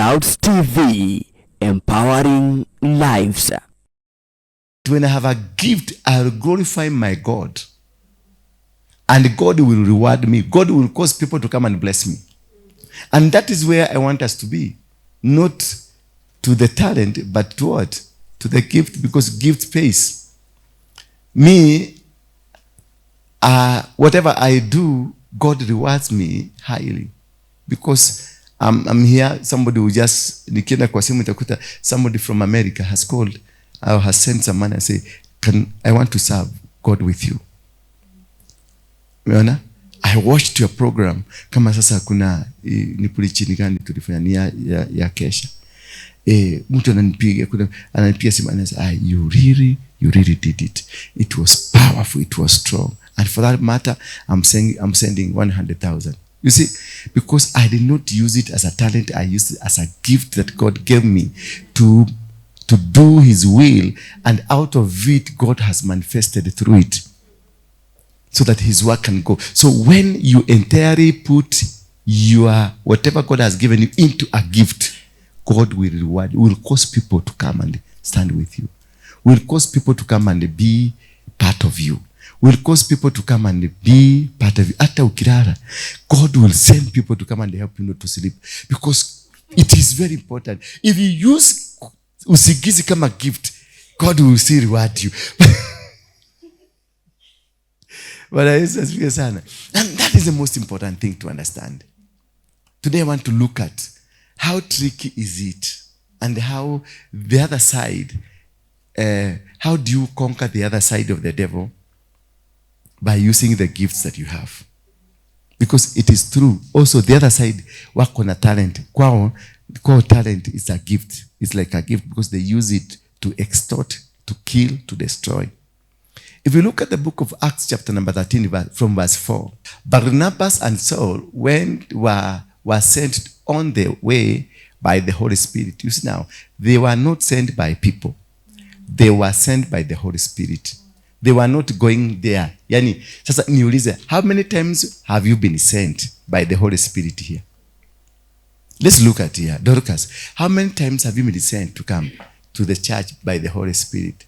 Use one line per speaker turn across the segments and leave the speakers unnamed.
Clouds TV, empowering lives.
When I have a gift, I'll glorify my God. And God will reward me. God will cause people to come and bless me. And that is where I want us to be. Not to the talent, but to what? To the gift, because gift pays. Me, whatever I do, God rewards me highly. Because I'm here, somebody will just, nikienda kwa simu itakuta, somebody from America has called or has sent some money and say, "Can I want to serve God with you?" Umeona? I watched your program. Kama sasa kuna ni preaching gani tulifanya ni ya kesha. Mtu ananipiga, kuna ananipiga simu anasema, "Ah, you really did it. It was powerful, it was strong. And for that matter, I'm saying I'm sending 100,000." You see, because I did not use it as a talent, I used it as a gift that God gave me to do his will, and out of it, God has manifested through it so that his work can go. So when you entirely put your whatever God has given you into a gift, God will reward, will cause people to come and stand with you, will cause people to come and be part of you, will cause people to come and be part of you. Hata ukilala, God will send people to come and help you not to sleep, because it is very important. If you use usingizi kama gift, God will still reward you. Bwana Yesu asifiwe sana. And that is the most important thing to understand. Today I want to look at how tricky is it and how the other side, how do you conquer the other side of the devil by using the gifts that you have? Because it is true. Also the other side wako na talent. Kwao talent is a gift. It's like a gift because they use it to extort, to kill, to destroy. If you look at the book of Acts, chapter number 13, from verse 4, Barnabas and Saul were sent on the way by the Holy Spirit. You see now, they were not sent by people. They were sent by the Holy Spirit. They were not going there. Yani, sasa niulize, how many times have you been sent by the Holy Spirit here? Let's look at here. Dorcas, how many times have you been sent to come to the church by the Holy Spirit?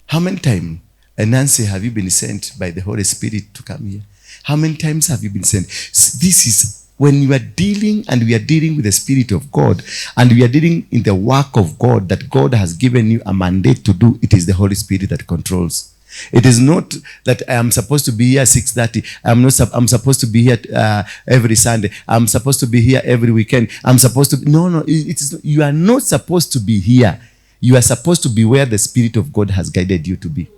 How many times, Nancy, have you been sent by the Holy Spirit to come here? How many times have you been sent? This is when you are dealing, and we are dealing with the Spirit of God, and we are dealing in the work of God that God has given you a mandate to do. It is the Holy Spirit that controls. It is not that I am supposed to be here 6:30. I'm not. I'm supposed to be here every Sunday. I'm supposed to be here every weekend. I'm supposed to. No. It is. You are not supposed to be here. You are supposed to be where the Spirit of God has guided you to be.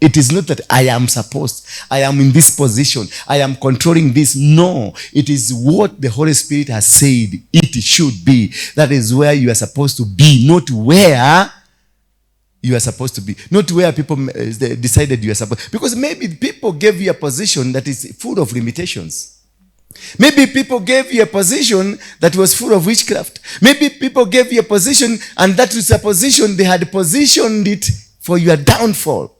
It is not that I am supposed, I am in this position, I am controlling this. No, it is what the Holy Spirit has said it should be. That is where you are supposed to be, not where you are supposed to be. Not where people decided you are supposed. Because maybe people gave you a position that is full of limitations. Maybe people gave you a position that was full of witchcraft. Maybe people gave you a position, and that was a position they had positioned it for your downfall.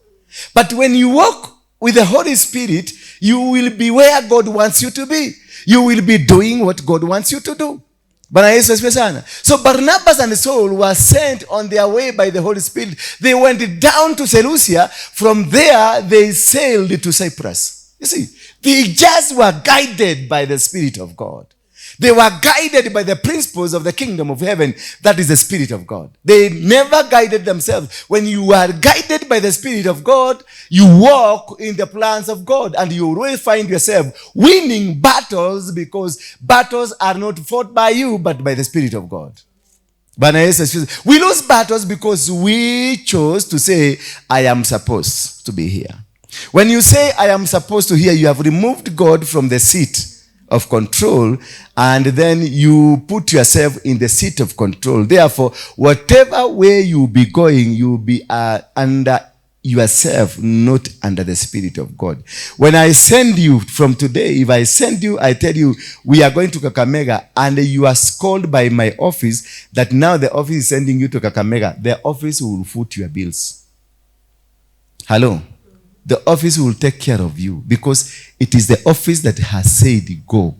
But when you walk with the Holy Spirit, you will be where God wants you to be. You will be doing what God wants you to do. Bwana Yesu asifiwe sana. So Barnabas and Saul were sent on their way by the Holy Spirit. They went down to Seleucia. From there, they sailed to Cyprus. You see, they just were guided by the Spirit of God. They were guided by the principles of the kingdom of heaven. That is the Spirit of God. They never guided themselves. When you are guided by the Spirit of God, you walk in the plans of God, and you will find yourself winning battles, because battles are not fought by you, but by the Spirit of God. Bwana Yesu asifiwe. We lose battles because we chose to say, "I am supposed to be here." When you say, "I am supposed to here," you have removed God from the seat of control, and then you put yourself in the seat of control. Therefore, whatever way you be going, you will be under yourself, not under the Spirit of God. When I send you from today, if I send you, I tell you, we are going to Kakamega, and you are called by my office that now the office is sending you to Kakamega, the office will foot your bills. Hello? The office will take care of you, because it is the office that has said go.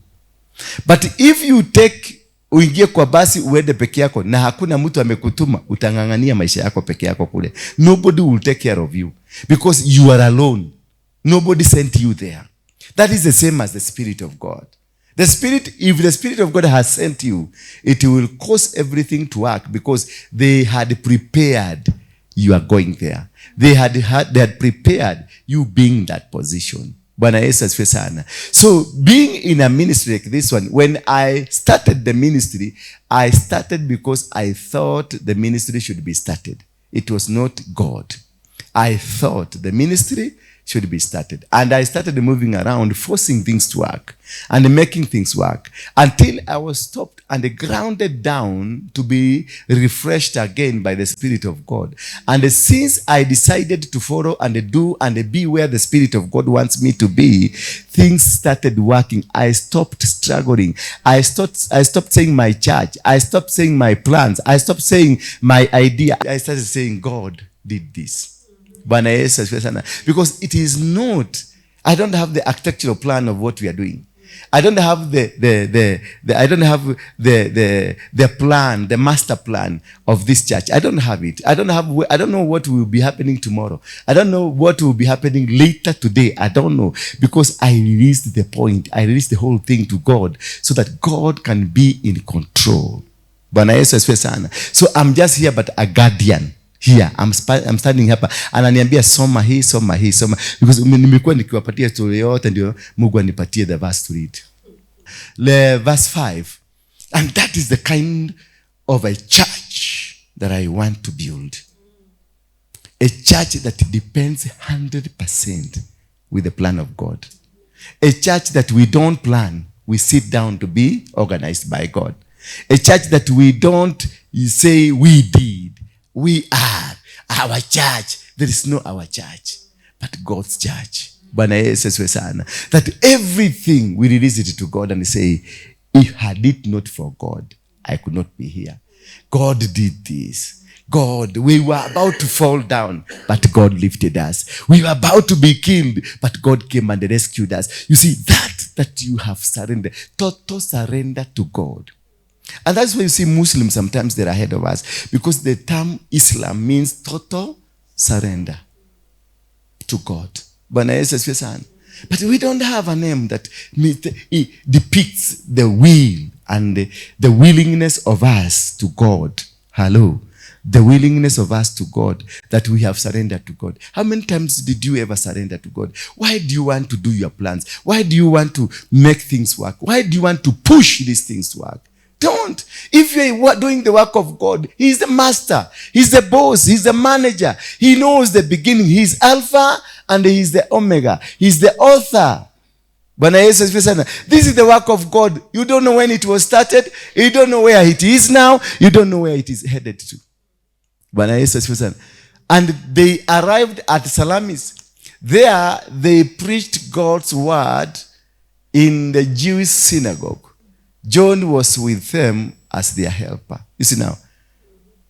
But if you take Uingie kwa basi uende peke yako na hakuna mtu amekutuma, utang'ang'ania maisha yako peke yako kule. Nobody will take care of you because you are alone. Nobody sent you there. That is the same as the Spirit of God. The Spirit, if the Spirit of God has sent you, it will cause everything to work because they had prepared you are going there. They had prepared you being in that position. Bwana Yesu asifiwe sana. So being in a ministry like this one, when I started the ministry, I started because I thought the ministry should be started. It was not God. I thought the ministry should be started. And I started moving around, forcing things to work and making things work until I was stopped and grounded down to be refreshed again by the Spirit of God. And since I decided to follow and do and be where the Spirit of God wants me to be, things started working. I stopped struggling. I stopped saying my church. I stopped saying my plans. I stopped saying my idea. I started saying, "God did this." Bwana Yesu asifiwe sana. Because it is not, I don't have the architectural plan of what we are doing. I don't have the I don't have the plan, the master plan of this church. I don't have it. I don't know what will be happening tomorrow. I don't know what will be happening later today. I don't know. Because I released the point. I released the whole thing to God so that God can be in control. Bwana Yesu asifiwe sana. So I'm just here but a guardian. Here, I'm standing hapa. Ananiambia soma hii, soma hii, soma. Because nimekuwa nikiwapatia story yote ndio Mungu anipatie the verse to read. Le verse 5. And that is the kind of a church that I want to build. A church that depends 100% with the plan of God. A church that we don't plan, we sit down to be organized by God. A church that we don't say we did, we are our church. There is no our church, but God's church. Bwana Yesu asifiwe sana. That everything we release it to God and say, "If had it not for God, I could not be here. God did this. God, we were about to fall down, but God lifted us. We were about to be killed, but God came and rescued us." You see, that you have surrendered, total surrender to God. And that's why you see Muslims sometimes they're ahead of us, because the term Islam means total surrender to God. Bwana Yesu asifiwe sana. But we don't have a name that depicts the will and the willingness of us to God. Hello. The willingness of us to God, that we have surrendered to God. How many times did you ever surrender to God? Why do you want to do your plans? Why do you want to make things work? Why do you want to push these things to work? Don't. If you're doing the work of God, He's the master. He's the boss. He's the manager. He knows the beginning. He's Alpha and He's the Omega. He's the author. Bwana Yesu asifiwe sana. This is the work of God. You don't know when it was started. You don't know where it is now. You don't know where it is headed to. Bwana Yesu asifiwe sana. And they arrived at Salamis. There they preached God's word in the Jewish synagogue. John was with them as their helper. You see now,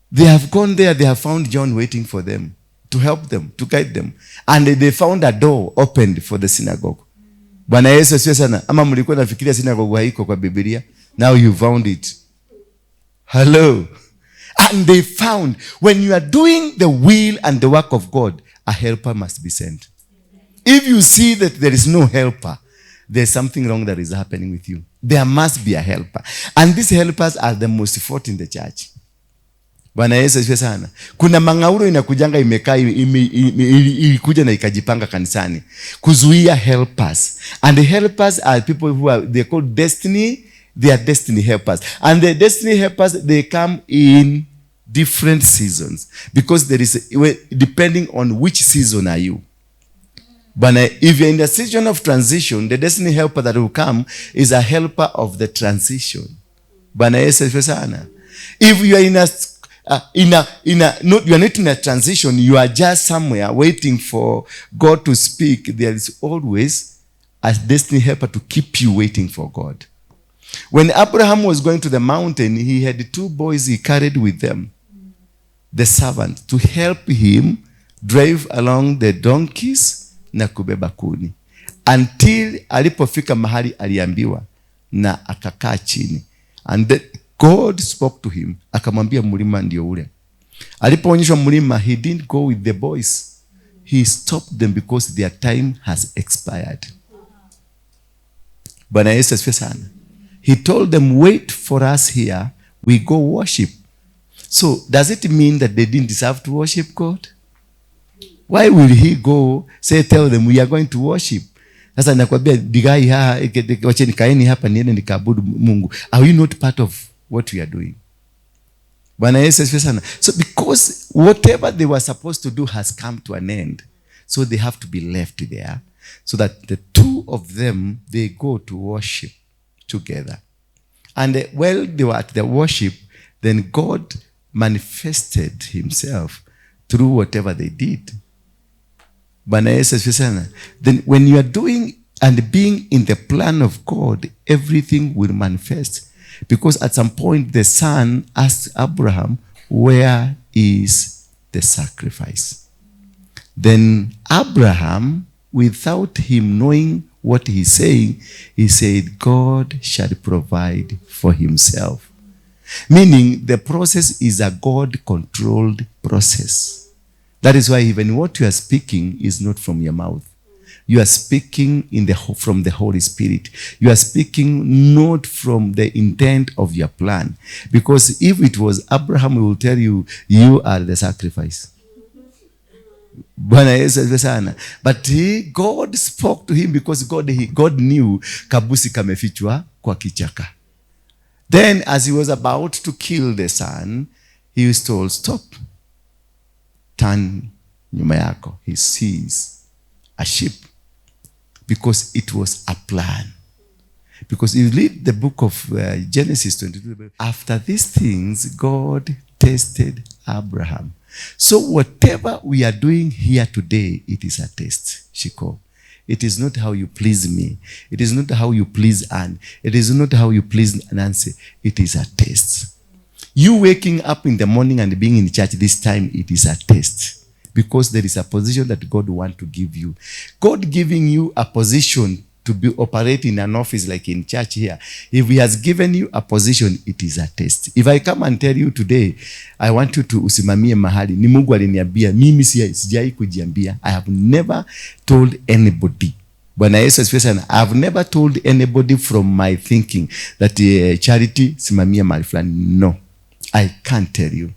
they have gone there, they have found John waiting for them, to help them, to guide them. And they found a door opened for the synagogue. Bwana Yesu asifiwe sana. Ama mlikuwa nafikiria synagogue haiko kwa Biblia? Now you found it. Hello. And they found, when you are doing the will and the work of God, a helper must be sent. If you see that there is no helper, there's something wrong that is happening with you. There must be a helper. And these helpers are the most fought in the church. Bwana Yesu asifiwe sana. Kuna mangauro inakujanga imekaa ilikuja na ikajipanga kanisani kuzuia helpers. And the helpers are people who are, they called destiny, they are destiny helpers. And the destiny helpers, they come in different seasons because there is a, depending on which season are you. But if you're in the season of transition, the destiny helper that will come is a helper of the transition. Bwana Yesu asifiwe sana. If you are in a not, you are not in a transition, you are just somewhere waiting for God to speak, there is always a destiny helper to keep you waiting for God. When Abraham was going to the mountain, he had two boys he carried with them, the servant, to help him drive along the donkeys na kubeba kuni until alipofika mahali aliambiwa na akakaa chini, and then God spoke to him, akamwambia mlima ndio ule. Alipoonyeshwa mlima, he didn't go with the boys. He stopped them because their time has expired. Bwana Yesu asifiwe sana. He told them, wait for us here, we go worship. So does it mean that they didn't deserve to worship God? Why will he go say, tell them we are going to worship? Sasa nakwambia digai haha, wacheni kaeni hapa niende nikaabudu Mungu. Are you not part of what we are doing? Bwana Yesu asifiwe sana. So because whatever they were supposed to do has come to an end, so they have to be left there so that the two of them, they go to worship together. And while they were at the worship, then God manifested himself through whatever they did. Bwana Yesu asifiwe sana. Then when you are doing and being in the plan of God, everything will manifest. Because at some point the son asked Abraham, where is the sacrifice? Then Abraham, without him knowing what he's saying, he said, God shall provide for himself. Meaning the process is a God-controlled process. That is why even what you are speaking is not from your mouth. You are speaking from the Holy Spirit. You are speaking not from the intent of your plan. Because if it was Abraham, we will tell you, you are the sacrifice. Bwana Yesu asifiwe sana. But God spoke to him because God knew kabusi kamefichwa kwa kichaka. Then as he was about to kill the son, he was told, stop. Turn nyuma yako. He sees a sheep. Because it was a plan. Because you read the book of Genesis 22. After these things, God tested Abraham. So whatever we are doing here today, it is a test, Shiko. It is not how you please me. It is not how you please Anne. It is not how you please Nancy. It is a test. You waking up in the morning and being in church this time, it is a test. Because there is a position that God wants to give you. God giving you a position to be operating in an office like in church here. If he has given you a position, it is a test. If I come and tell you today, I want you to usimamie mahali. Ni Mungu aliniambia, mimi sijai kujiambia. I have never told anybody. Bwana Yesu asifiwe sana. I have never told anybody from my thinking that Charity simamia mahali fulani. No, I can't tell you.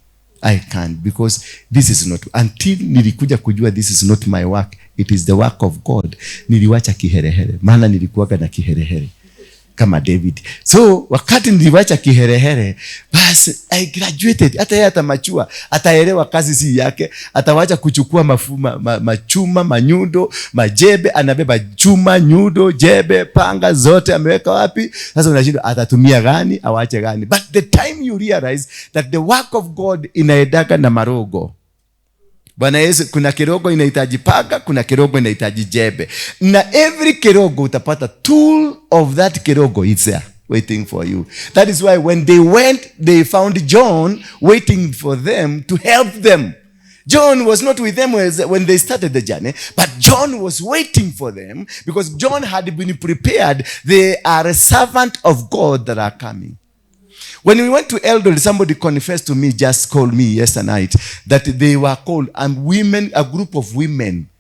I can't, because this is not, until nilikuja kujua this is not my work, it is the work of God. Niliwacha kiherehere, maana nilikuwaga na kiherehere kama David. So wakati niliwacha kiherehere, basi I graduated. Hata yeye atamachua, ataelewa kazi si yake, atawacha kuchukua machuma, manyundo, majebe, anabeba chuma, nyundo, jebe, panga zote ameweka wapi? Sasa unashindwa atatumia gani, awache gani. But the time you realize that the work of God inaendaka na marogo. Bwana Yesu, kuna kirogo inahitaji panga, kuna kirogo inahitaji jembe. Na every kirogo utapata tool of that kirogo is there waiting for you. That is why when they went, they found John waiting for them to help them. John was not with them when they started the journey, but John was waiting for them because John had been prepared. They are a servant of God that are coming. When we went to Eldoret, somebody confessed to me, just called me yesterday night, that they were called, and women, a group of women,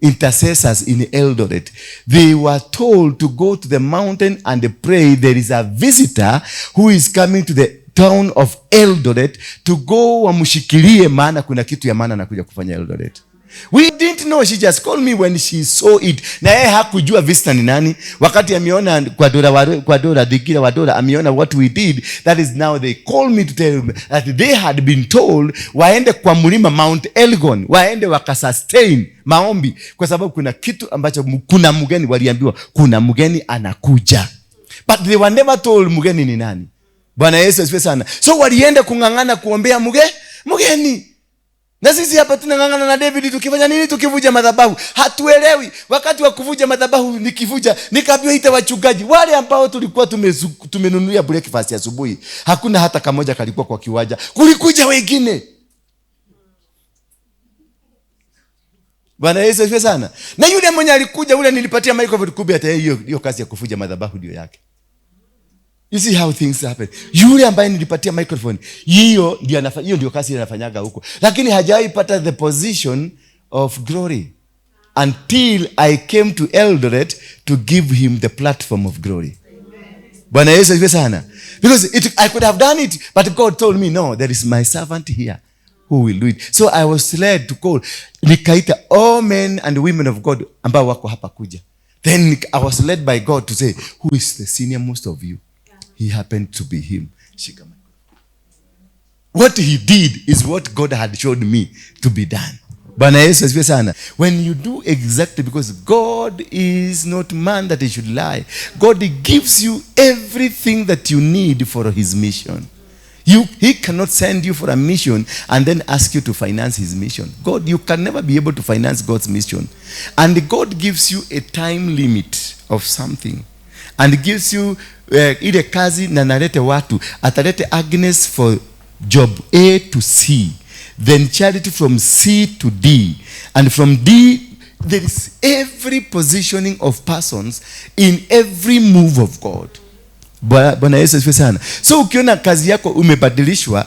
intercessors in Eldoret. They were told to go to the mountain and pray. There is a visitor who is coming to the town of Eldoret to go wamushikilie, maana kuna kitu ya maana anakuja kufanya Eldoret. We didn't know. She just called me when she saw it. Na yeye hakujua visitor ni nani. Wakati ameona kwa Dora, Digira wa Dora, ameona what we did. That is now they called me to tell me that they had been told waende kwa mlima Mount Elgon, waende wakasustain maombi kwa sababu kuna kitu ambacho kuna mgeni, waliambiwa kuna mgeni anakuja. But they were never told mgeni ni nani. Bwana Yesu asifiwe sana. So walienda kung'ang'ana kuombea mgeni. Na sisi hapa tunang'ang'ana na David tukifanya nini? Tukivuja madhabahu. Hatuelewi. Wakati wa kuvuja madhabahu nikivuja, nikaambiwa ita wachungaji wale ambao tulikuwa tumenunulia breakfast asubuhi. Hakuna hata kamoja kalikuwa kwa kiwanja. Kulikuja wengine. Bwana Yesu asifiwe sana. Na yule mwenye alikuja ule nilipatia microphone kubwa, hata hiyo kazi ya kuvuja madhabahu ndio yake. You see how things happen. Yule ambaye nilipatia microphone, hiyo ndio kazi anafanyaga huko. Lakini hajawahi pata the position of glory until I came to Eldoret to give him the platform of glory. Bwana Yesu asifiwe sana. Because I could have done it, but God told me, no, there is my servant here who will do it. So I was led to call. Nikaita all men and women of God ambao wako hapa kuja. Then I was led by God to say, who is the senior most of you? He happened to be him. Shika mic. What he did is what God had showed me to be done. Bwana Yesu asifiwe sana. When you do exactly, because God is not man that he should lie. God gives you everything that you need for his mission. He cannot send you for a mission and then ask you to finance his mission. God, you can never be able to finance God's mission. And God gives you a time limit of something. And gives you ile kazi na nalete watu. Atalete Agnes for job A to C. Then Charity from C to D. And from D, there is every positioning of persons in every move of God. Bwana Yesu asifiwe sana. So ukiona kazi yako umebadilishwa,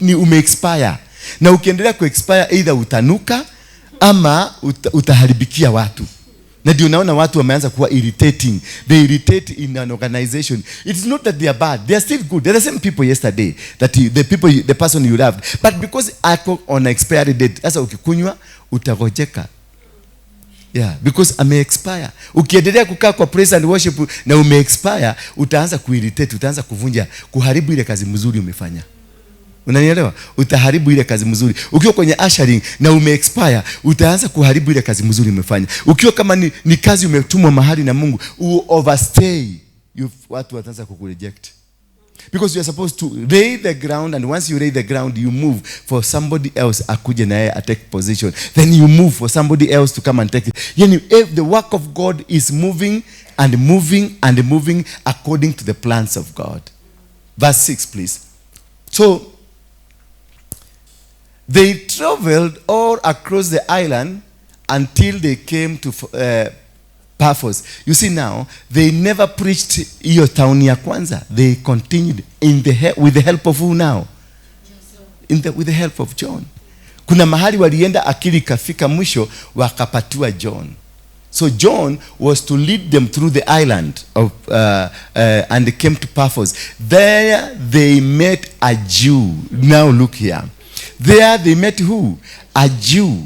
ni umeexpire. Na ukiendelea kuexpire, either utanuka ama utaharibikia watu. Na ndio unaona watu wameanza kuwa irritating. They irritate in an organization. It's not that they are bad. They are still good. They are the same people yesterday that you, the people, the person you loved. But because ako on expiry date, sasa ukikunywa utagojeka. Yeah, because ame expire. Ukiendelea kukaa kwa praise and worship na ume expire, utaanza kuirritate, utaanza kuvunja, kuharibu ile kazi mzuri umefanya. Unanielewa? Utaharibu ile kazi mzuri. Ukiwa kwenye ushering na ume expire, utaanza kuharibu ile kazi mzuri umefanya. Ukiwa kama ni kazi umetumwa mahali na Mungu, u overstay, watu wataanza kukureject. Because you are supposed to lay the ground, and once you lay the ground, you move for somebody else akuje na yeye take position. Then you move for somebody else to come and take it. Yani, if the work of God is moving and moving and moving according to the plans of God. Verse 6, please. So, they traveled all across the island until they came to Paphos. You see now, they never preached hiyo town ya kwanza. They continued with the help of who now? With the help of John. Kuna mahali walienda akili kafika mwisho wakapatiwa John. So John was to lead them through the island of and they came to Paphos. There they met a Jew. Now look here. There they met who? A Jew.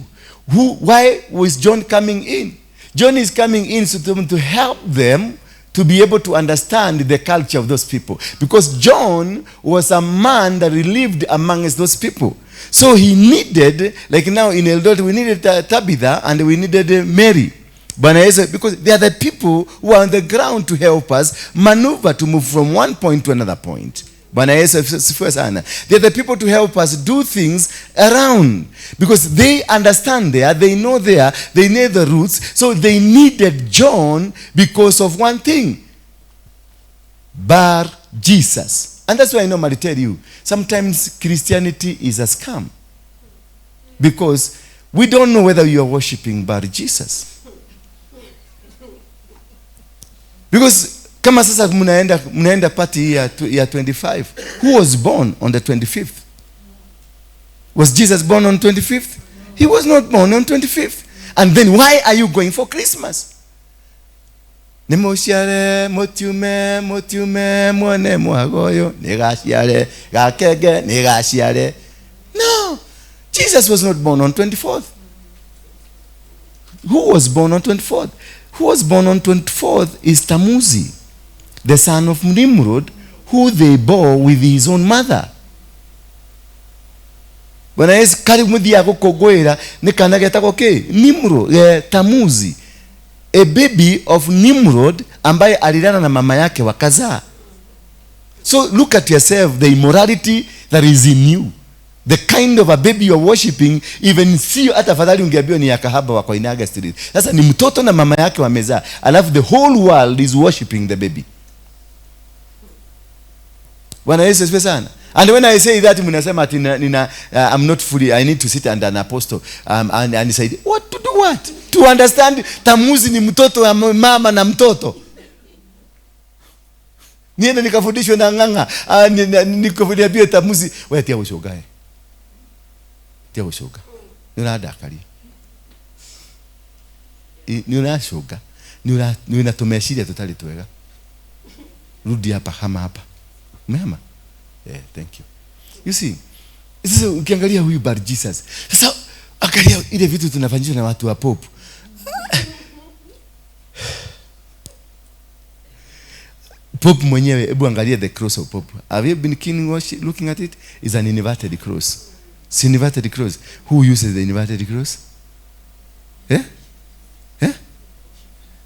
Who? Why was John coming in? John is coming in so to help them to be able to understand the culture of those people. Because John was a man that lived amongst those people. So he needed, like now in Eldoret, we needed Tabitha and we needed Mary. Bwana Yesu, because they are the people who are on the ground to help us maneuver to move from one point to another point. Bwana Yesu asifiwe sana. They are the people to help us do things around. Because they understand there, they know there, they know the roots. So they needed John because of one thing. Bar Jesus. And that's why I normally tell you, sometimes Christianity is a scam. Because we don't know whether you are worshiping Bar Jesus. Because kama sasa mnaenda party ya 25. Who was born on the 25th? Was Jesus born on 25th? He was not born on 25th. And then why are you going for Christmas? Nimoshiare, motiume, motiume, mwone mwagoyo, nigashiare, gakege, nigashiare. No, Jesus was not born on 24th. Who was born on 24th? Who was born on 24th is Tamuzi, the son of Nimrod, who they bore with his own mother. Bwana Yesu kari muthia gukungwira ni kana getagwo ki? Nimrod, Tamuzi, a baby of Nimrod ambaye alilala na mama yake wakazaa. So look at yourself, the immorality that is in you. The kind of a baby you are worshiping, even sio hata afadhali ungeambiwa ni ya kahaba wa Koinange Street. Sasa ni mtoto na mama yake wamezaa. Alafu the whole world is worshiping the baby. Bwana Yesu asifiwe sana. And when I say that, mnasema ati I'm not fully, I need to sit under an apostle, and decide what to do what? To understand Tamuzi ni mtoto wa mama na mtoto. Niende nikafundishwe na Ng'ang'a, nikafundiwe tamuzi. Wewe tia ushoga. Tia ushoga. Ni uradakaria. Ni urashoga. Ni unatumeshiria tutali twega. Rudi hapa, hama hapa. Umehama? Yeah, thank you. You see, sasa ukiangalia huyu Bar Jesus. Sasa angalia ile vitu tunafanyishwa na watu wa Pope. Pope mwenyewe, hebu angalia the cross of Pope. Have you been keen looking at it? It's an inverted cross. It's inverted cross. Who uses the inverted cross? Eh? Eh?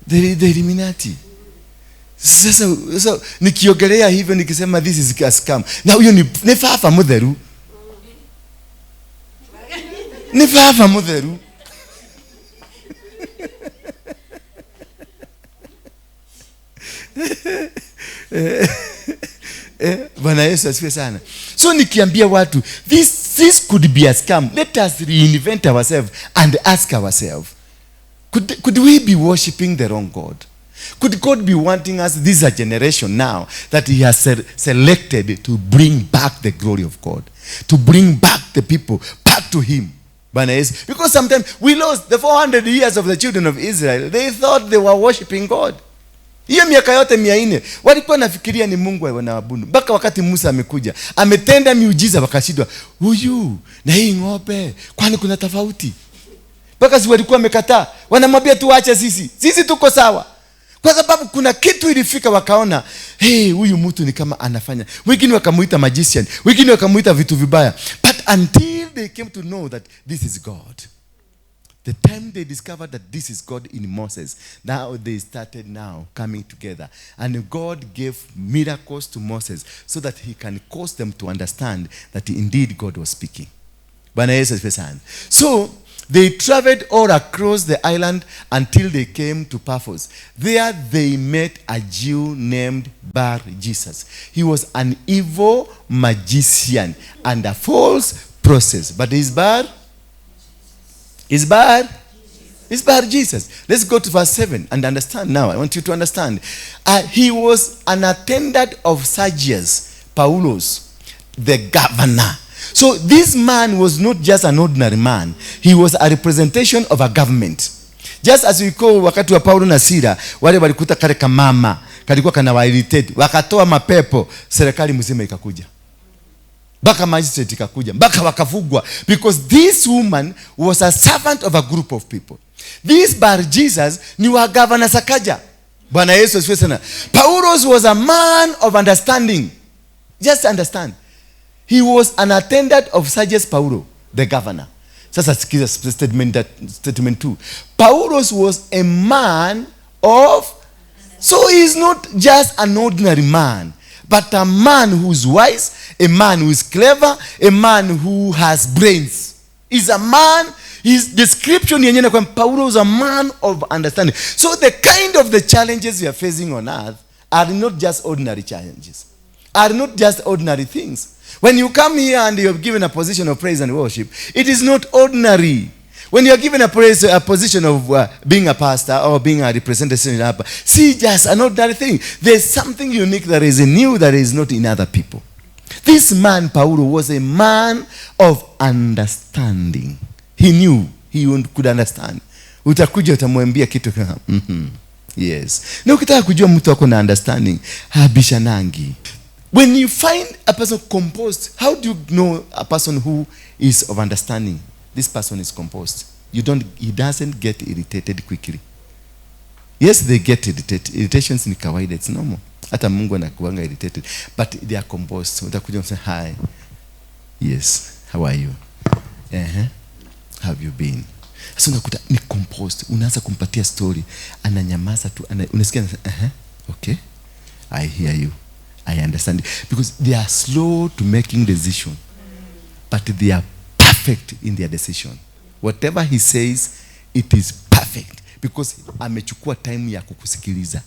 The Illuminati. Sasa nikiongelea hivyo nikisema this is a scam. Na huyo ni fafa mutheru. Ni fafa mutheru. Bwana Yesu asifiwe sana. So nikiambia watu this could be a scam. Let us reinvent ourselves and ask ourselves, could we be worshiping the wrong God? Could God be wanting us, this is a generation now that he has selected to bring back the glory of God, to bring back the people back to him. Bwana Yesu. Because sometimes we lost the 400 years of the children of Israel. They thought they were worshiping God. Hiyo miaka yote 400 walikuwa nafikiria ni Mungu wanaabudu. Mpaka wakati Musa amekuja, ametenda miujiza wakashindwa. Huyu na hii ng'ombe, kwani kuna tofauti? Mpaka si walikuwa wamekataa. Wanamwambia tuache sisi. Sisi tuko sawa. Kwa sababu kuna kitu ilifika wakaona, hey, huyu mtu ni kama anafanya. Wengine wakamuita magician, wengine wakamuita vitu vibaya. But until they came to know that this is God. The time they discovered that this is God in Moses, now they started now coming together. And God gave miracles to Moses so that he can cause them to understand that indeed God was speaking. Bwana Yesu asifiwe sana. So they traveled all across the island until they came to Paphos. There they met a Jew named Bar Jesus. He was an evil magician and a false prophet. But is Bar? Is Bar? Is Bar Jesus. Let's go to verse 7 and understand now. I want you to understand. He was an attendant of Sergius Paulus, the governor. So this man was not just an ordinary man. He was a representation of a government. Just as we call wakati wa Paulo na Sila, wale walikuta kale kamama, kalikuwa kana irritate, wakatoa mapepo, serikali mzima ikakuja. Mpaka magistrate ikakuja, mpaka wakafugwa, because this woman was a servant of a group of people. This Bar Jesus ni wa governor Sakaja. Bwana Yesu asifiwe sana. Paulos was a man of understanding. Just understand. He was an attendant of Sergius Paulo, the governor. Sasa sikiza statement 2. Paulos was a man of, so he is not just an ordinary man, but a man who is wise, a man who is clever, a man who has brains. He's a man, his description yenyewe kwa Paulo is a man of understanding. So the kind of the challenges we are facing on earth are not just ordinary challenges, are not just ordinary things. When you come here and you are given a position of praise and worship, it is not ordinary. When you are given a position of being a pastor or being a representative, see, just an ordinary thing. There's something unique that is in you that is not in other people. This man, Paulo, was a man of understanding. He knew, he could understand. Utakuja utamwambia kitu kama, yes. Na ukitaka kujua mtu ako na understanding, habishanangi. When you find a person composed, how do you know a person who is of understanding? This person is composed. He doesn't get irritated quickly. Yes, they get irritated. Irritations ni kawaida, it's normal. Hata Mungu anakuanga irritated, but they are composed. Utakuja useme, hi. Yes, how are you? Have you been? Sasa unakuta ni composed. Unaanza kumpatia story, ananyamaza tu, unasikia anasema, okay. I hear you. I understand. Because they are slow to making decision, but they are perfect in their decision. Whatever he says, it is perfect. Because amechukua time ya kukusikiliza.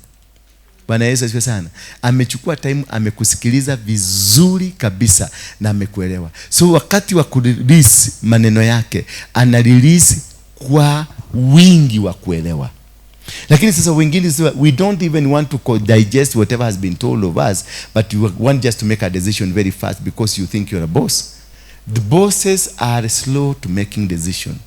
Bwana Yesu asifiwe sana. Amechukua time, amekusikiliza vizuri kabisa na amekuelewa. So wakati wa kurelease maneno yake, ana release kwa wingi wa kuelewa. Lakini sasa wengine sasa, we don't even want to digest whatever has been told of us, but you want just to make a decision very fast because you think you're a boss. The bosses are slow to making decision.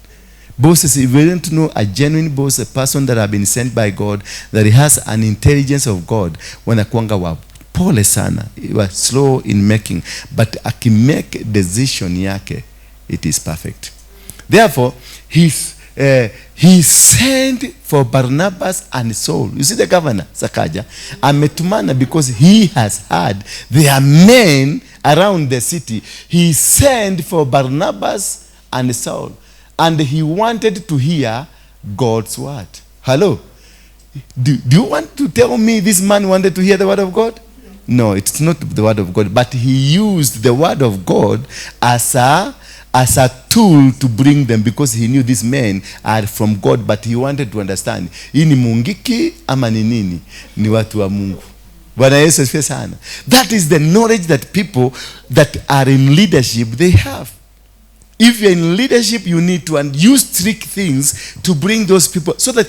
Bosses, if you don't know a genuine boss, a person that have been sent by God, that has an intelligence of God, wanakuanga wa pole sana, wa slow in making, but akimake decision yake, it is perfect. Therefore, he sent for Barnabas and Saul. You see the governor, Sakaja, ametumana because he has heard there are men around the city. He sent for Barnabas and Saul, and he wanted to hear God's word. Hello? Do you want to tell me this man wanted to hear the word of God? No, it's not the word of God, but he used the word of God as a tool to bring them, because he knew these men are from God, but he wanted to understand, hii ni mungiki ama ni nini? Ni watu wa Mungu. Bwana Yesu asifiwe sana. That is the knowledge that people that are in leadership, they have. If you're in leadership, you need to use trick things to bring those people, so that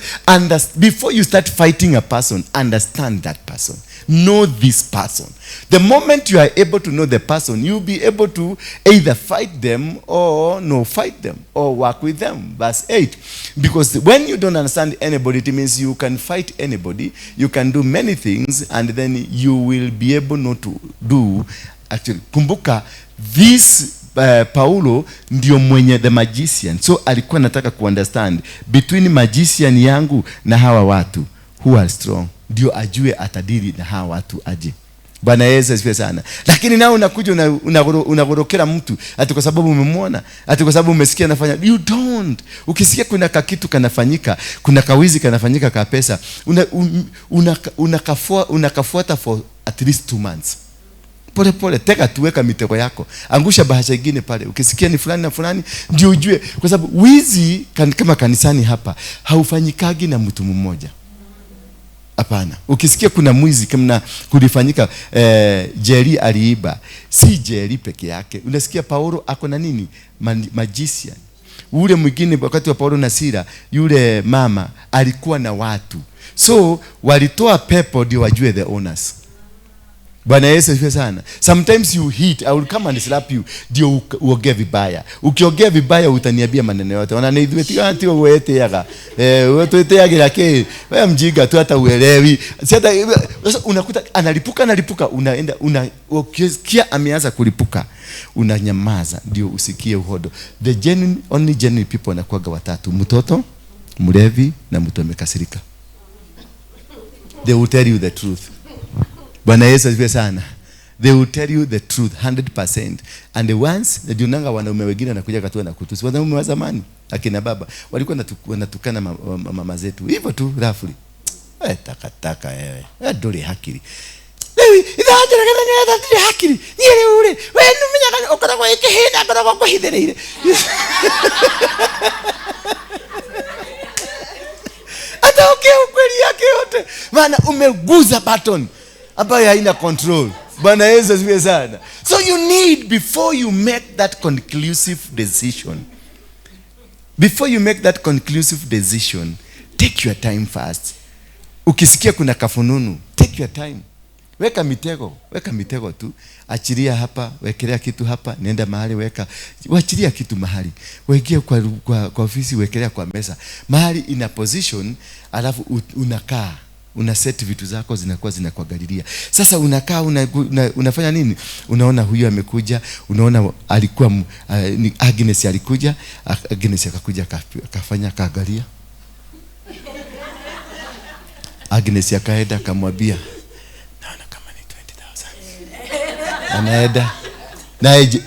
before you start fighting a person, understand that person. Know this person. The moment you are able to know the person, you'll be able to either fight them or no fight them or work with them. Verse 8. Because when you don't understand anybody, it means you can fight anybody, you can do many things, and then you will be able not to do. Actually, kumbuka, this Paulo ndio mwenye the magician. So alikuwa anataka kuunderstand between magician yangu na hawa watu who are strong, ndio ajue atadili na hawa watu aje. Bwana Yesu asifiwe sana. Lakini nao unakuja unagorokera mtu ati kwa sababu umemwona, ati kwa sababu umesikia anafanya. You don't. Ukisikia kuna kakitu kanafanyika, kuna kawizi kanafanyika ka pesa, unakafuata for at least 2 months. Pole pole, teka tuweka mitego yako. Angusha bahasha nyingine pale. Ukisikia ni fulani na fulani, ndio ujue. Kwa sababu wizi kama kanisani hapa haufanyikagi na mtu mmoja. Hapana. Ukisikia kuna mwizi kama kulifanyika, Jerry aliiba, si Jerry peke yake. Unasikia Paulo ako na nini? Magician. Ule mwingine wakati wa Paulo na Sila, yule mama alikuwa na watu. So walitoa pepo ndio wajue the owners. Bwana Yesu asifiwe sana. Sometimes you hit, I will come and slap you. Ndio uongee vibaya. Ukiongea vibaya utaniambia maneno yote. Wananiidhwe tiga tiga weteaga. Wewe tueteaga ke. Wewe mjinga tu hata uelewi. Si hata sasa unakuta analipuka unaenda ukisikia ameanza kulipuka unanyamaza ndio usikie uhodo. The genuine, only genuine people wanakuwa watatu. Mtoto, mlevi na mtu amekasirika. They will tell you the truth. Bwana Yesu asifiwe sana. They will tell you the truth 100%. And the ones ndio nanga wanaume wengine wanakuja katua na kutusi. Wanaume wa zamani akina baba walikuwa wanatukana mama zetu hivyo tu roughly. Wewe takataka wewe. Wewe dole hakili. Wewe idhaje kana ndire hakili. Nyere ule. Wewe numenyaga okoragwo ikihina ngoragwo kuhithereire. Hata ukweli yake yote. Maana umeguza button ambayo haina control. Bwana Yesu asifiwe sana. So you need, before you make that conclusive decision, before you make that conclusive decision, take your time first. Ukisikia kuna kafununu, take your time. Weka mitego tu. Achilia hapa, wekelea kitu hapa, nenda mahali weka. Wachilia kitu mahali. Wekia kwa ofisi, wekelea kwa meza. Mahali ina position, alafu unakaa. Una set vitu zako zinakuwa zinakuangalilia. Sasa unakaa unafanya nini? Unaona huyu amekuja, unaona alikuwa Agnes alikuja, Agnes akakuja akafanya akaangalia. Agnes akaenda akamwambia, naona kama ni 20,000. Anaenda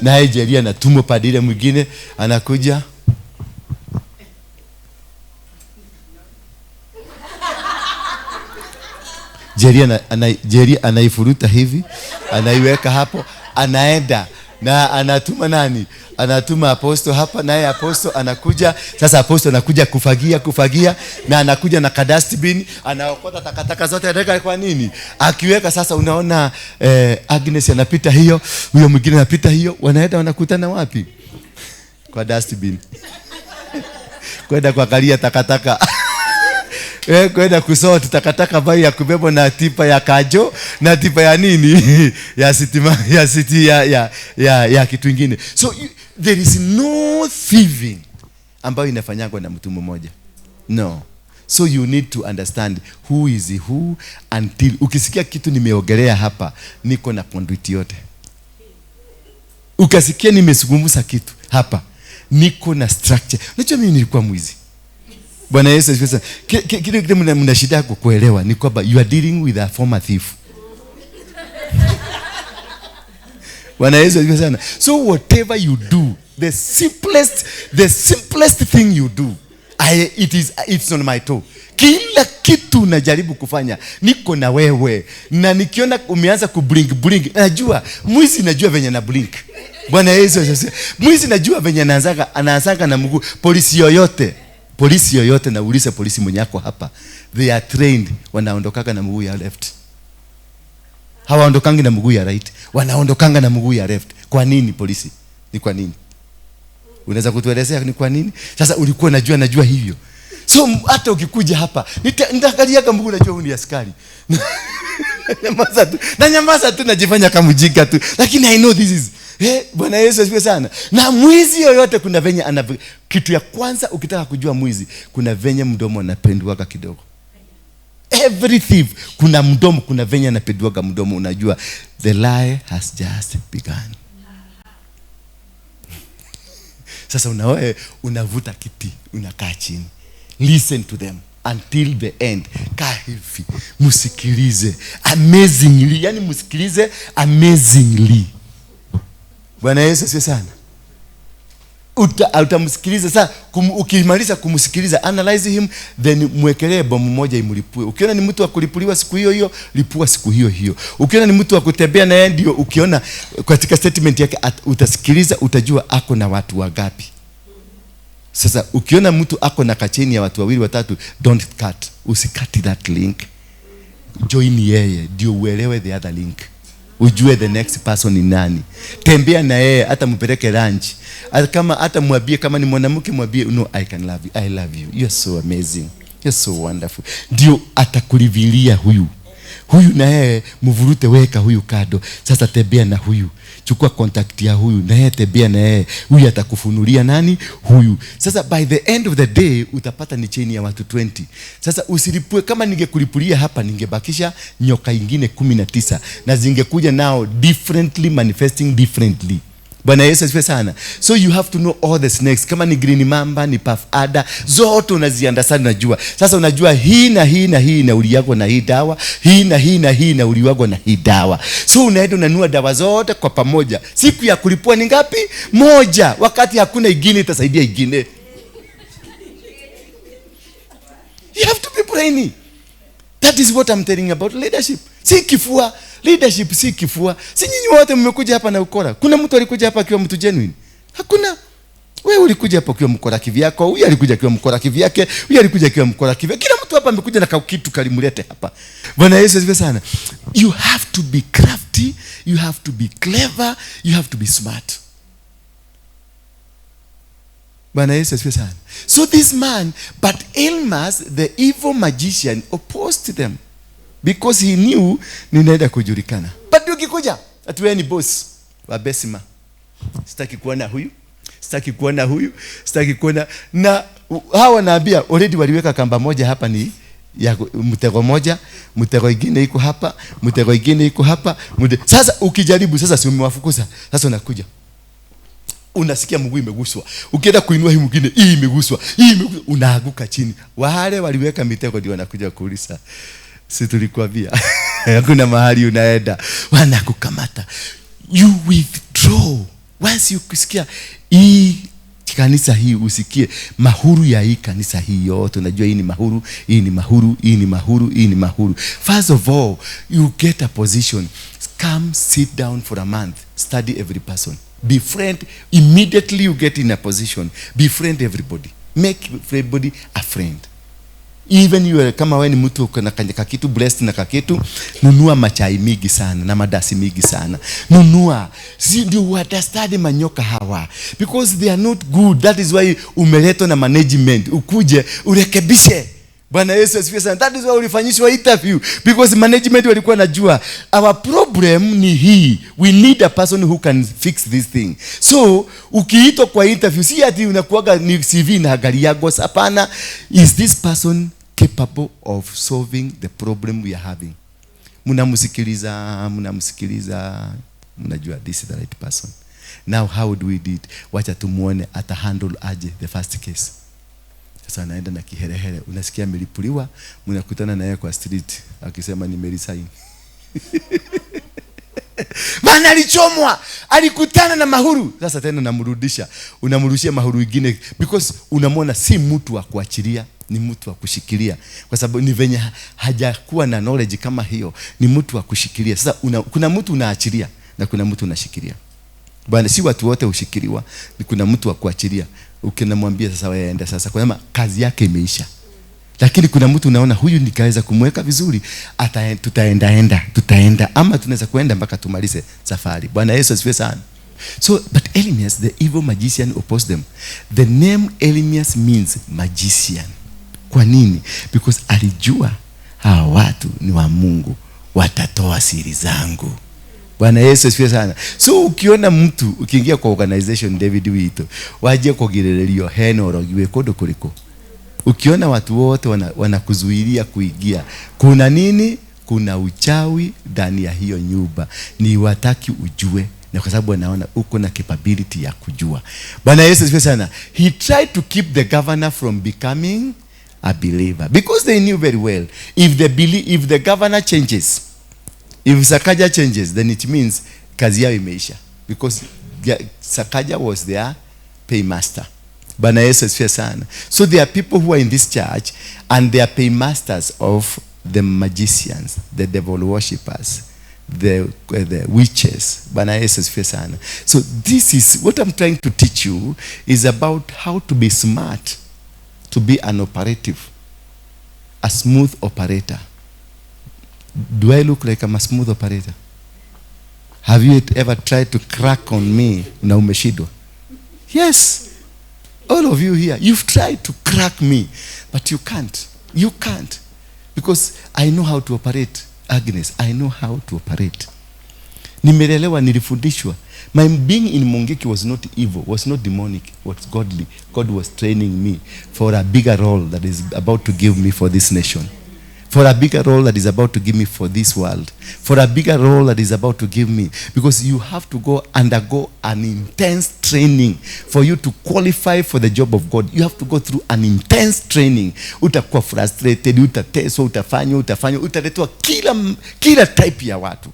naye Jeria anatumwa padile mwingine anakuja. Jerry anaifuruta hivi, anaiweka hapo, anaenda na anatuma nani? Anatuma aposto hapa, naye aposto anakuja. Sasa aposto anakuja kufagia na anakuja na dustbin, anaokota takataka zote anaweka kwa nini? Akiweka sasa unaona Agnes anapita hiyo, huyo mwingine anapita hiyo, wanaenda wanakutana wapi? Kwa dustbin. Kwenda kuangalia takataka. Kwenda kusort takataka bai ya kubebwa na tipa ya kajo na tipa ya nini ya sitima ya city ya kitu kingine. So there is no thieving ambayo inafanyangwa na mtu mmoja. No. So you need to understand who is who until ukisikia kitu nimeogelea hapa, niko na conduit yote. Ukasikia nimezungumza kitu hapa, niko na structure. Unajua mimi nilikuwa mwizi. Bwana Yesu asifiwe sana. Kile mna shida kuelewa ni kwamba you are dealing with a former thief. Bwana Yesu asifiwe sana. So whatever you do, the simplest thing you do, it's on my toe. Kila kitu najaribu kufanya niko na wewe, na nikiona umeanza kublink blink, najua mwizi, najua venye na blink. Bwana Yesu asifiwe. Mwizi najua venye anaanzaga na mguu. Polisi yoyote, na ulize polisi mwenye yako hapa, they are trained, wanaondokaga na mguu ya left. Hawaondokangi na mguu ya right, wanaondokanga na mguu ya left. Kwa nini polisi? Ni kwa nini? Unaweza kutuelezea ni kwa nini? Sasa ulikuwa najua hivyo. So hata ukikuja hapa, nitaangalia kama mguu, najua huyu ni askari. Na nyamaza tu najifanya kama mjinga tu. Lakini I know this is Bwana Yesu asifiwe sana. Na mwizi yoyote kuna venye ana kitu ya kwanza ukitaka kujua mwizi, kuna venye mdomo anapenduaga kidogo. Every thief kuna mdomo, kuna venye anapenduaga mdomo, unajua the lie has just begun. Sasa unawe unavuta kiti, unakaa chini. Listen to them until the end. Kaa hivi, msikilize amazingly, yani msikilize amazingly. Bwana Yesu asifiwe sana. Utamsikiliza sasa, ukimaliza kumsikiliza, analyze him, then mwekelee bomu moja imlipue. Ukiona ni mtu wa kulipuliwa siku hiyo hiyo, lipua siku hiyo hiyo. Ukiona ni mtu wa kutembea na yeye, ndio ukiona katika statement yake utasikiliza, utajua ako na watu wangapi. Sasa ukiona mtu ako na kacheni ya watu wawili watatu, don't cut. Usikati that link. Join yeye ndio uelewe the other link. Ujue the next person ni nani. Tembea na yeye, hata mpeleke lunch. Kama hata mwambie, kama ni mwanamke mwambie, no, I can love you. I love you. You are so amazing. You are so wonderful. Ndio atakulivilia huyu. Huyu na yeye mvurute, weka huyu kado. Sasa tembea na huyu. Chukua contact ya huyu na yeye, tembea na yeye. Huyu atakufunulia nani? Huyu. Sasa by the end of the day utapata ni chain ya watu 20. Sasa usilipue. Kama ningekulipulia hapa ningebakisha nyoka ingine 19 na zingekuja nao differently, manifesting differently. Bwana Yesu asifiwe sana. So you have to know all the snakes. Kama ni green mamba, ni puff adder, zote unaziunderstand, unajua. Sasa unajua hii na hii na hii inauliagwa na hii dawa, hii na hii na hii inauliagwa na hii dawa. So unaenda unanunua dawa zote kwa pamoja. Siku ya kulipua ni ngapi? Moja. Wakati hakuna ingine itasaidia ingine. You have to be brainy. That is what I'm telling you about leadership. Si kifua. Leadership si kifua. Si nyinyi wote mmekuja hapa na ukora. Kuna mtu alikuja hapa akiwa mtu genuine? Hakuna. Wewe ulikuja hapa ukiwa mkora kivyako, huyu alikuja akiwa mkora kivyake, huyu alikuja akiwa mkora kivyake. Kila mtu hapa amekuja na kitu kalimlete hapa. Bwana Yesu asifiwe sana. You have to be crafty, you have to be clever, you have to be smart. Bwana Yesu asifiwe sana. So this man, but Elmas, the evil magician, opposed them. Because he knew ninaenda kujulikana. But ukikuja, ati wewe ni boss wa Besima. Sitaki kuona huyu, sitaki kuona huyu, sitaki kuona. Na hawa naambia already waliweka kamba moja hapa ni ya mtego moja, mtego ingine iko hapa, mtego ingine iko hapa. Sasa ukijaribu sasa si umewafukuza. Sasa unakuja. Unasikia mguu imeguswa. Ukienda kuinua hii mwingine, hii imeguswa, hii imeguswa, unaanguka chini. Wale waliweka mitego ndio wanakuja kuuliza. Si tulikuambia. Hakuna mahali unaenda. Wanakukamata. You withdraw. Once you kusikia hii kanisa hii, usikie mahuru ya hii kanisa hii yote. Unajua hii ni mahuru, hii ni mahuru, hii ni mahuru, hii ni mahuru. First of all, you get a position. Come sit down for a month. Study every person. Befriend. Immediately you get in a position. Befriend everybody. Make everybody a friend. Even you are, kama wewe ni mtu uko na kakitu blessed na kakitu, nunua machai mingi sana na madasi mingi sana. Nunua. Si ndio understand manyoka hawa, because they are not good. That is why umeletwa na management ukuje urekebishe. Bwana Yesu asifiwe sana. That is why ulifanyishwa interview, because management walikuwa najua our problem ni hii, we need a person who can fix this thing. So ukiitwa kwa interview, si ati unakuaga ni CV inaangaliagwa, hapana. Is this person capable of solving the problem we are having? Mnamsikiliza, mnamsikiliza, mnajua this is the right person. Now how do we do it? Wacha tumuone ata handle aje the first case. Sasa anaenda na kiherehere, unasikia amelipuliwa, mnakutana naye kwa street akisema nimeresign. Maana alichomwa, alikutana na mahuru. Sasa tena unamrudisha, unamrushia mahuru ingine, because unamwona si mtu wa kuachilia, ni mtu wa kushikilia, kwa sababu ni venye hajakuwa na knowledge kama hiyo, ni mtu wa kushikilia. Sasa kuna mtu unaachilia na kuna mtu unashikilia. Bwana, si watu wote hushikiliwa, ni kuna mtu wa kuachilia. Ukinamwambia sasa wewe enda sasa, kwa sababu kazi yake imeisha. Lakini kuna mtu unaona huyu nikaweza kumweka vizuri, tutaenda tutaenda, ama tunaweza kuenda mpaka tumalize safari. Bwana Yesu asifiwe sana. So but Elymas the evil magician opposed them. The name Elymas means magician. Kwa nini? Because alijua hawa watu ni wa Mungu, watatoa siri zangu. Bwana Yesu asifiwe sana. So ukiona mtu ukiingia kwa organization David Wito, waje kugirererio hena urogiwe kundu kuliko. Ukiona watu wote wanakuzuilia kuingia, kuna nini? Kuna uchawi ndani ya hiyo nyumba. Ni wataki ujue, na kwa sababu wanaona uko na capability ya kujua. Bwana Yesu asifiwe sana. He tried to keep the governor from becoming a believer, because they knew very well if the governor changes, if Sakaja changes, then it means kazi yao imeisha, because Sakaja was their paymaster. Bwana Yesu asifiwe sana. So there are people who are in this church and they are paymasters of the magicians, the devil worshippers, the witches. Bwana Yesu asifiwe sana. So this is what I'm trying to teach you, is about how to be smart, to be an operative, a smooth operator. Do I look like I'm a smooth operator? Have you ever tried to crack on me na umeshindwa? Yes. All of you here, you've tried to crack me, but you can't. You can't. Because I know how to operate, Agnes. I know how to operate. Nimelelewa, nilifundishwa. My being in Mungiki was not evil, was not demonic, was godly. God was training me for a bigger role that is about to give me for this nation. For a bigger role that is about to give me for this world. For a bigger role that is about to give me. Because you have to go undergo an intense training for you to qualify for the job of God. You have to go through an intense training. Utakuwa frustrated, utateswa, utafanywa, utafanywa, utaletwa kila type ya watu.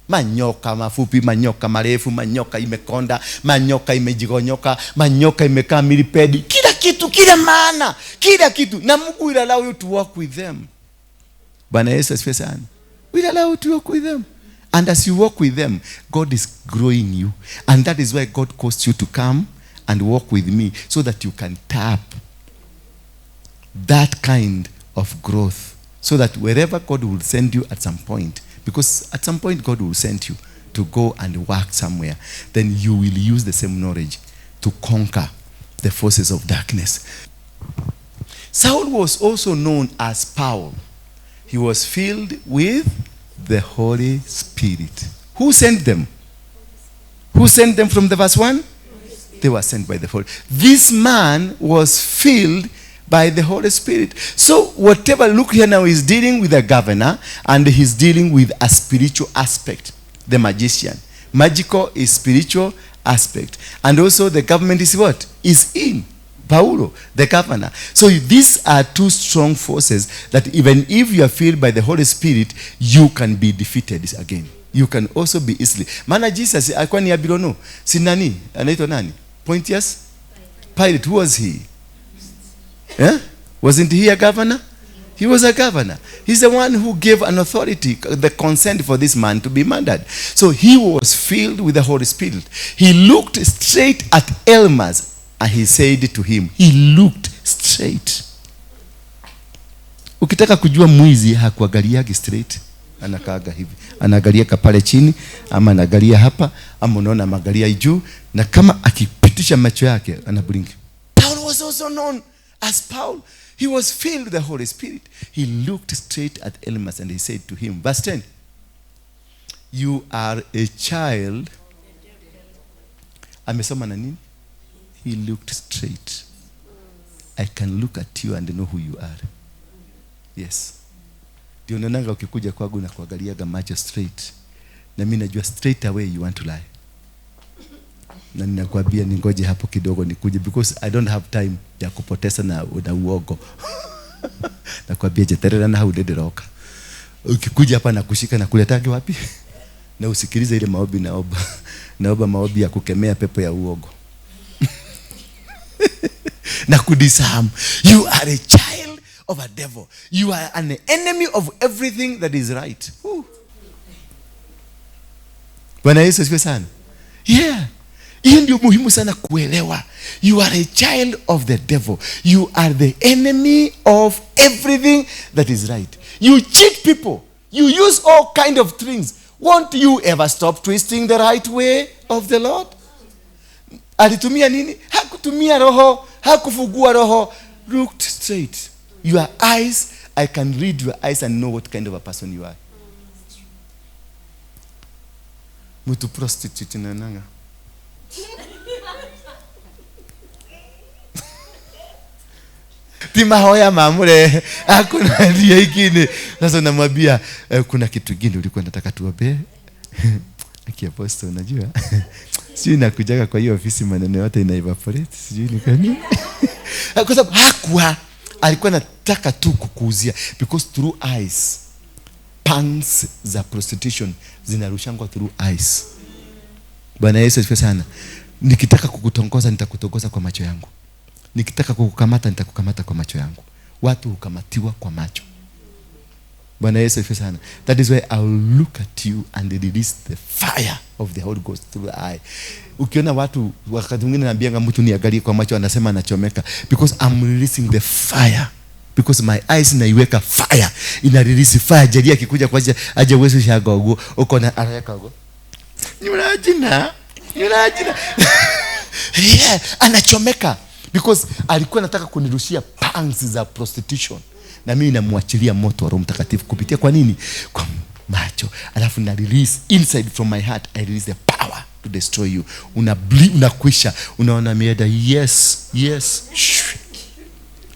Manyoka mafupi, manyoka marefu, manyoka imekonda, manyoka imejigonyoka, manyoka imekaa milipedi, kila kitu, kila maana, kila kitu. Na Mungu will allow you to work with them. Bwana Yesu asifiwe sana. Will allow you to work with them. And as you work with them, God is growing you. And that is why God caused you to come and work with me, so that you can tap that kind of growth. So that wherever God will send you at some point, because at some point God will send you to go and work somewhere, then you will use the same knowledge to conquer the forces of darkness. Saul was also known as Paul. He was filled with the Holy Spirit. Who sent them? Who sent them from the verse 1? They were sent by the Holy. This man was filled by the Holy Spirit. So whatever, look here now, he's dealing with a governor and he's dealing with a spiritual aspect, the magician. Magical is spiritual aspect. And also the government is what? Is in Paulo, the governor. So these are two strong forces that even if you are filled by the Holy Spirit, you can be defeated again. You can also be easily. Maana Jesus, alikuwa ni Abilono. Si nani? Anaitwa nani? Pontius? Pilate. Who was he? Eh? Wasn't he a governor? He was a governor. He's the one who gave an authority, the consent for this man to be murdered. So he was filled with the Holy Spirit. He looked straight at Elymas and he said to him, he looked straight. Ukitaka kujua mwizi hakuangaliagi straight. Anakaaga hivi. Anaangalia pale chini ama anaangalia hapa ama unaona anaangalia juu, na kama akipitisha macho yake ana blink. Paul was also known As Paul, he was filled with the Holy Spirit. He looked straight at Elymas and he said to him, verse 10, you are a child. Amesoma na nini? He looked straight. I can look at you and know who you are. Yes. Ndio naonanga ukikuja kwangu na kuangaliaga macho straight. Na mimi najua straight away you want to lie. Na ninakwambia ningoje hapo kidogo nikuje, because I don't have time ya kupoteza na uogo. Nakwambia jeterera na haudederoka. Ukikuja hapa nakushika na kuletagi wapi? Na usikilize ile maombi naomba. Naomba maombi ya kukemea pepo ya uogo. Na kudisarm. You are a child of a devil. You are an enemy of everything that is right. Bwana Yesu asifiwe sana. Yeah. Hiyo ndio muhimu sana kuelewa. You are a child of the devil. You are the enemy of everything that is right. You cheat people. You use all kind of things. Won't you ever stop twisting the right way of the Lord? Alitumia nini? Hakutumia roho, hakufungua roho. Looked straight. Your eyes, I can read your eyes and know what kind of a person you are. Mtu prostitute nananga. Ti mahoya mamure, hakuna ria ingine. Sasa namwambia kuna kitu kingine ulikuwa nataka tuombe. Aki apostle, unajua? Sijui nakujaga kwa hiyo ofisi maneno yote ina evaporate, sijui ni kwa nini. Kwa sababu hakuwa, alikuwa anataka tu kukuuzia, because through eyes pangs za prostitution zinarushangwa through eyes. Bwana Yesu asifiwe sana. Nikitaka kukutongoza nitakutongoza kwa macho yangu. Nikitaka kukukamata nitakukamata kwa macho yangu. Watu hukamatiwa kwa macho. Bwana Yesu asifiwe sana. That is why I will look at you and release the fire of the Holy Ghost through the eye. Ukiona watu wakati mwingine naambianga mtu niangalie kwa macho, anasema anachomeka, because I'm releasing the fire. Because my eyes naiweka fire. Ina release fire. Jalia akikuja kwa aje uwezo shagogo, uko na areka go. Nyurajina. Nyurajina. Yeah, anachomeka because alikuwa anataka kunirushia pangs za prostitution. Na mimi namwachilia moto wa Roho Mtakatifu kupitia kwa nini? Kwa macho. Alafu na release inside from my heart, I release the power to destroy you. Unakwisha, unaona mieda, yes, yes.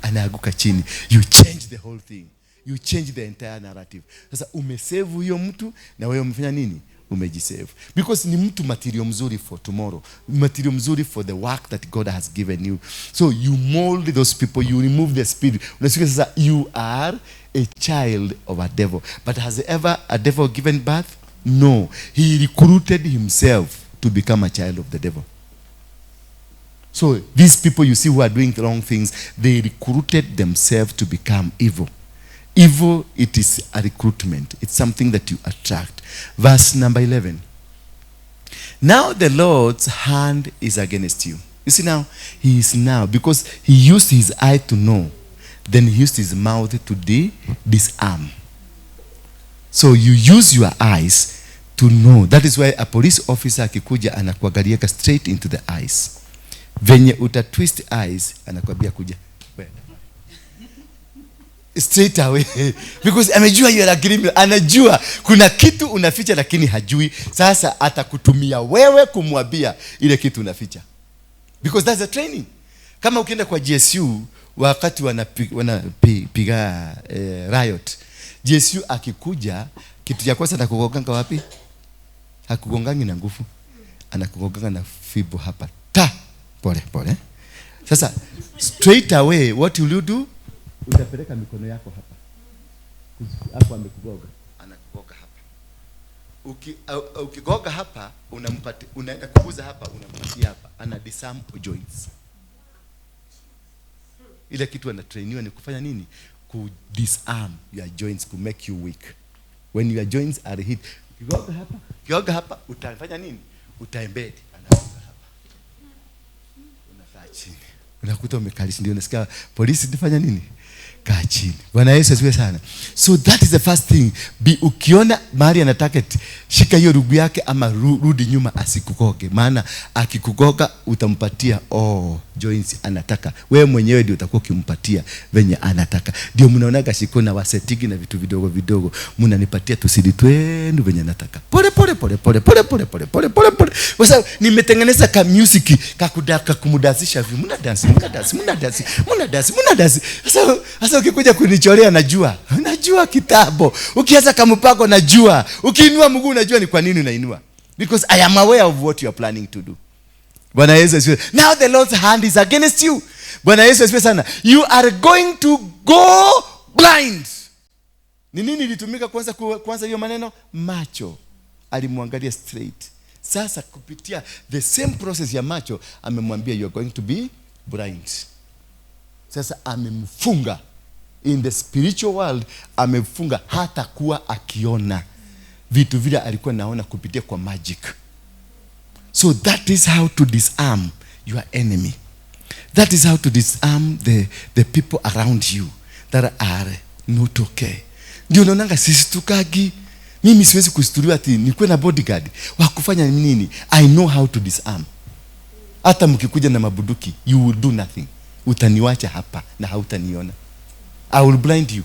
Anaanguka chini. You change the whole thing. You change the entire narrative. Sasa umesave huyo mtu na wewe umefanya nini? Umejisave. Because ni mtu material mzuri for tomorrow. Material mzuri for the work that God has given you. So you mold those people, you remove the spirit. Unasikia sasa you are a child of a devil. But has ever a devil given birth? No. He recruited himself to become a child of the devil. So these people you see who are doing the wrong things, they recruited themselves to become evil. Evil, it is a recruitment. It's something that you attract. Verse number 11. Now the Lord's hand is against you. You see now, he is now, because he used his eye to know, then he used his mouth to disarm. So you use your eyes to know. That is why a police officer akikuja anakuangalia straight into the eyes. Venye uta twist eyes, anakuambia kuja. Straight away. Because amejua you are a criminal. Anajua kuna kitu unaficha lakini hajui. Sasa atakutumia wewe kumwambia ile kitu unaficha. Because that's a training. Kama ukienda kwa GSU wakati wanapiga riot, GSU akikuja kitu cha kwanza atakugonganga wapi? Hakugongangi na nguvu. Anakugonganga na fimbo hapa. Ta! Pole pole. Sasa straight away what will you do? Utapeleka mikono yako hapa. Hapo amekugonga. Anakugonga hapa. Ukigonga hapa, unampatia, unaenda kuguza hapa, unampatia hapa. Ana disarm joints. Ile kitu anatrainiwa ni kufanya nini? Ku disarm your joints, to make you weak. When your joints are hit, ukigonga hapa, ukigonga hapa, utafanya nini? Utaembed. Anagonga hapa. Unakaa chini. Unakuta umekalisha, ndio unasikia polisi nifanya nini? Kaa chini. Bwana Yesu asifiwe sana. So that is the first thing. Ukiona mahali ana target, shika hiyo rugu yake ama rudi nyuma asikugoge. Maana akikugoga utampatia joints anataka. Wewe mwenyewe ndio utakuwa ukimpatia venye anataka. Ndio mnaonaga shiko na wasetigi na vitu vidogo vidogo. Mnanipatia tusidi twenu venye anataka. Pole pole pole pole pole pole pole pole pole pole. Kwa sababu nimetengeneza ka music kakudaka kumdasisha hivi. Mna dance, mna dance, mna dance, mna dance, mna dance. Sasa ukikuja kunichorea najua. Najua kitambo. Ukianza kampako najua. Ukiinua mguu najua ni kwa nini unainua. Because I am aware of what you are planning to do. Bwana Yesu asifiwe. Now the Lord's hand is against you. Bwana Yesu asifiwe sana. You are going to go blind. Ni nini ilitumika kwanza hiyo maneno? Macho. Alimwangalia straight. Sasa kupitia the same process ya macho amemwambia you are going to be blind. Sasa amemfunga in the spiritual world, amefunga hata kuwa akiona vitu vile alikuwa naona kupitia kwa magic. So that is how to disarm your enemy. That is how to disarm the people around you that are not okay. Ndio unaonanga sisi tukagi. Mimi siwezi kustuliwa ati nikuwe na bodyguard wa kufanya nini? I know how to disarm. Hata mkikuja na mabuduki, you will do nothing. Utaniwacha hapa na hautaniona. I will blind you.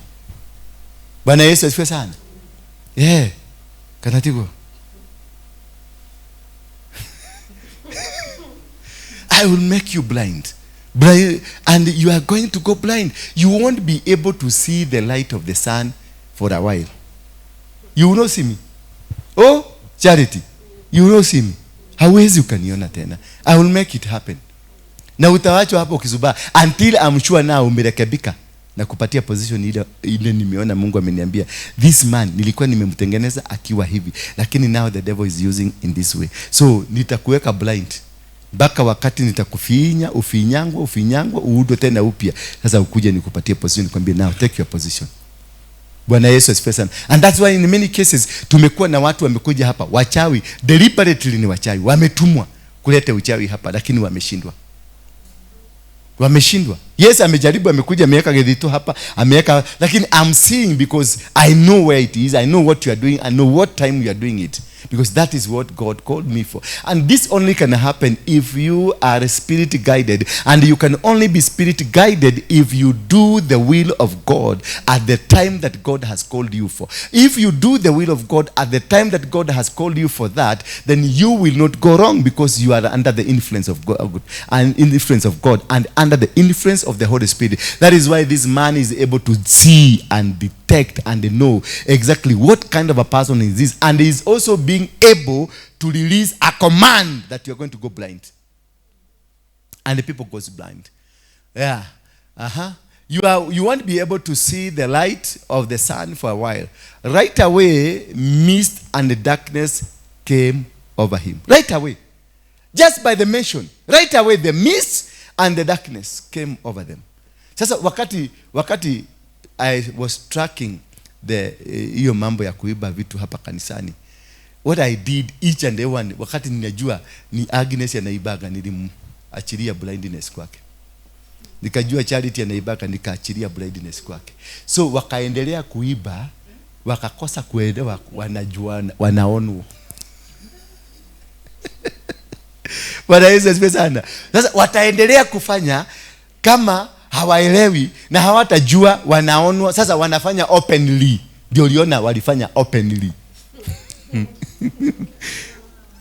Bwana Yesu asifiwe sana. Yeah. Kanatigo. I will make you blind. Blind, and you are going to go blind. You won't be able to see the light of the sun for a while. You will not see me. Oh, Charity. You will not see me. Hawezi ukaniona tena. I will make it happen. Na utawachwa hapo ukizubaa until I'm sure now umerekebika na kupatia position ile nimeona Mungu ameniambia this man nilikuwa nimemtengeneza akiwa hivi, lakini now the devil is using in this way. So nitakuweka blind mpaka wakati nitakufinya, ufinyangwe, ufinyangwe, uudwe tena upya. Sasa ukuje nikupatie position, nikwambie now take your position. Bwana Yesu asifiwe sana. And that's why in many cases tumekuwa na watu wamekuja hapa wachawi, deliberately ni wachawi, wametumwa kuleta uchawi hapa, lakini wameshindwa. Wameshindwa. Yes, amejaribu, amekuja, ameweka gedhito hapa, ameweka, lakini I'm seeing because I know where it is, I know what you are doing, I know what time you are doing it. Because that is what God called me for. And this only can happen if you are spirit guided. And you can only be spirit guided if you do the will of God at the time that God has called you for. If you do the will of God at the time that God has called you for that, then you will not go wrong because you are under the influence of God and influence of God and under the influence of the Holy Spirit. That is why this man is able to see and detect and know exactly what kind of a person is this, and is also being able to release a command that you're going to go blind. And the people goes blind. Yeah. Uh-huh. You won't be able to see the light of the sun for a while. Right away, mist and the darkness came over him. Right away. Just by the mention. Right away, the mist and the darkness came over them. Sasa wakati I was tracking the hiyo mambo ya kuiba vitu hapa kanisani, what I did each and every one, wakati ninajua ni Agnes anaibaga, nilimachilia blindness kwake. Nikajua Charity anaibaga, nikaachilia blindness kwake. So wakaendelea kuiba, wakakosa kuelewa, wanajua, wanaonwa. Bwana Yesu asifiwe sana. Sasa wataendelea kufanya kama hawaelewi na hawatajua wanaonwa. Sasa wanafanya openly. Ndio uliona walifanya openly.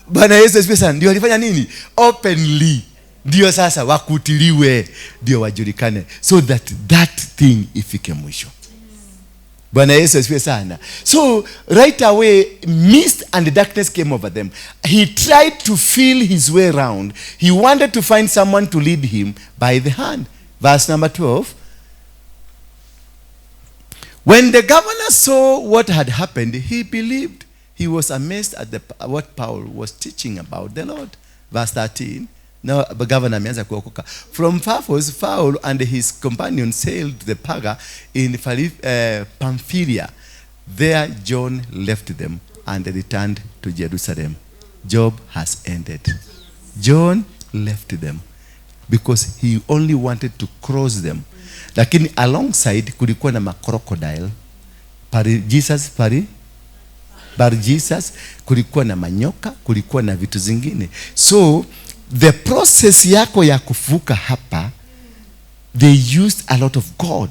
Bwana Yesu asifiwe sana. Ndio walifanya nini? Openly. Ndio sasa wakutiliwe, ndio wajulikane, so that thing ifike mwisho. Bwana Yesu asifiwe sana. So right away mist and darkness came over them. He tried to feel his way round. He wanted to find someone to lead him by the hand. Verse number 12. When the governor saw what had happened, he believed. He was amazed at what Paul was teaching about the Lord. Verse 13. Now the governor ameanza kuokoka. From Paphos, Paul and his companions sailed to the Perga in Pamphylia. There John left them and returned to Jerusalem. Job has ended. John left them because he only wanted to cross them. Lakini alongside kulikuwa na macrocodile pari Jesus, pari bar Jesus, kulikuwa na manyoka, kulikuwa na vitu zingine. So the process yako ya kuvuka hapa, they used a lot of God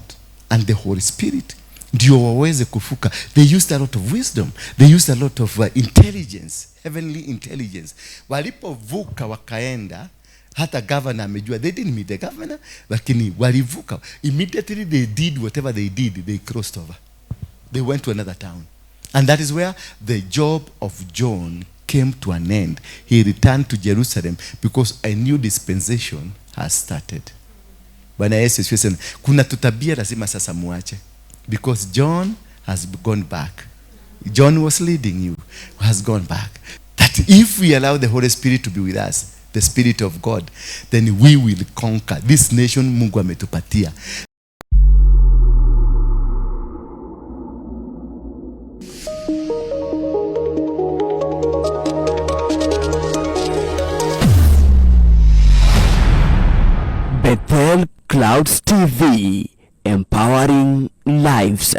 and the Holy Spirit ndio waweze kuvuka. They used a lot of wisdom, they used a lot of intelligence, heavenly intelligence. Walipovuka wakaenda, hata governor amejua, they didn't meet the governor, lakini walivuka. Immediately they did whatever they did, they crossed over. They went to another town. And that is where the job of John came to an end. He returned to Jerusalem because a new dispensation has started. Bwana Yesu asifiwe sana. Kuna tutabia lazima sasa muache, because John has gone back. John was leading you, has gone back. That if we allow the Holy Spirit to be with us, the Spirit of God, then we will conquer this nation Mungu ametupatia.
Bethel Clouds TV, empowering lives.